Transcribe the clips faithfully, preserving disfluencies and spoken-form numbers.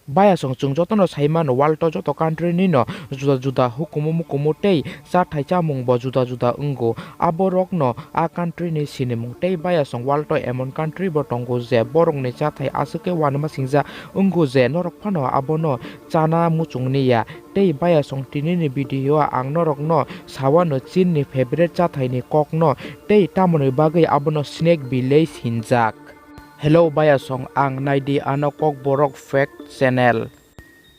Bayasong chwng jotono saimano, world o joto country ni no juda juda hukumu mukumu tei chathai chamung bo juda juda wngo. Abo rokno a country ni sinimung tei bayasong world o emon country bo tongo je borokni chathai aswk khe uanama singjak wngo je norok phano abono chana muchung niya. Tei bayasong tinini video o ang norokno sawano Chinni favorite chathaini kokno tei tamoni bagwi abono Snake Village hinjak. Hello bayasong, ang naidi ano Kokborok Fact Channel.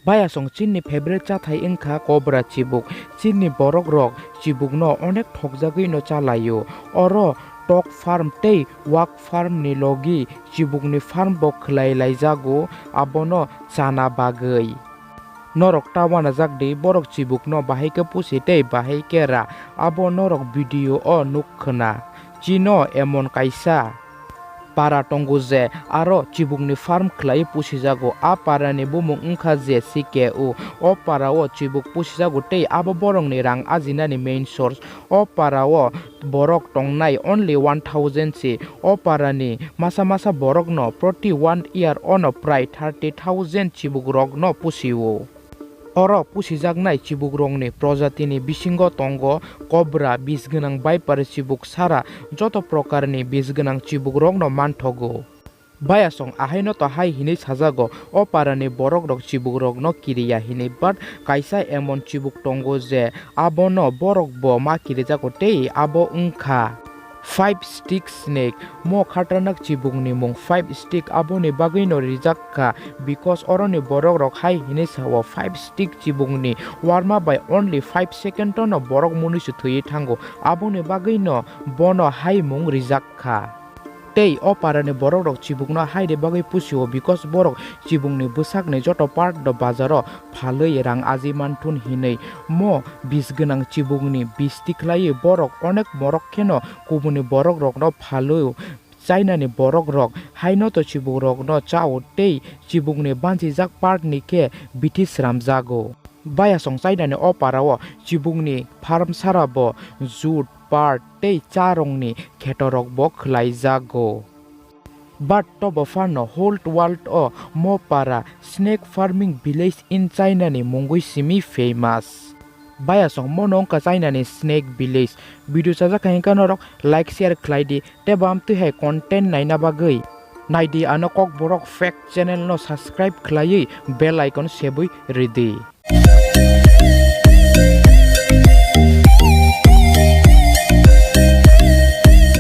Bayasong, Chinni favorite chathai wngkha kobra chibuk. Chinni borok rok chibuk no onek thokjagwi no chalaio. Oro tok farm tei wak farm ni logi chibuk ni farm bo khwlai laijago abono chana bagwi. Norok ta uanajak di, borok chibuk no bahai khe pusi tei bahai khe ra, abo norok video o nuk khwna. Chino emon kaisa para tongo je aro chibukni farm khwlaiwi pusijago. A parani bumung wngkha je C K O. O parao chibuk pusijago tei abo borokni rang ajinani main source. O parao borok tongnai only one thousand si. O parani masa masa borokno proti one year ono prai thirty thousand chibukrokno pusio. Oro pusijaknai chibukrokni projatini bisingo tongo kobra, bis gwnang, baipar chibuk sara joto prokarni bis gwnang chibukrokno manthogo. Bayasong ahaino to hai hinwi sajago, o parani borokrok chibukrokno kiriya hinwi, but kaisa emon chibuk tongo je abono borokbo ma kirijago tei abo wngkha Five Stick Snake. Mo khatarnak chibukni mung Five Stick, aboni bagwino rijak kha, because oroni borokrok hai hinwi sao, Five Stick chibukni warma bai only five second-ono borok munuisu thwiwi thango, aboni bagwino bono hai mung rijak kha. Tei o parani borokrok chibukno haide bagwi pusio, because borok chibukni bwsakni joto part-no bazaro phalwi rang aji manthun hinwi. Mo bis gwnang chibukni bisti khlaiwi borok onek morok kheno kubuni borokrokno phalwi. Chainani borokrok haino to chibukrokno chao tei chibukni banchijak part-ni khe bithi sramjago. Bayasong chainani o parao chibukni farm sarabo jut, part tei cha rongni khetorokbo khwlaijago. But tobo phano whole world o mo para Snake Farming Village in China ni mungwi simi famous. Bayasong mono wngkha China ni Snake Village. Video chajak kha hwnkhe norok like share khlai di tei bam twi hai content naina bagwi. Naidi ano Kokborok Fact Channel no subscribe khlaiwi bell icon sebwi ridi.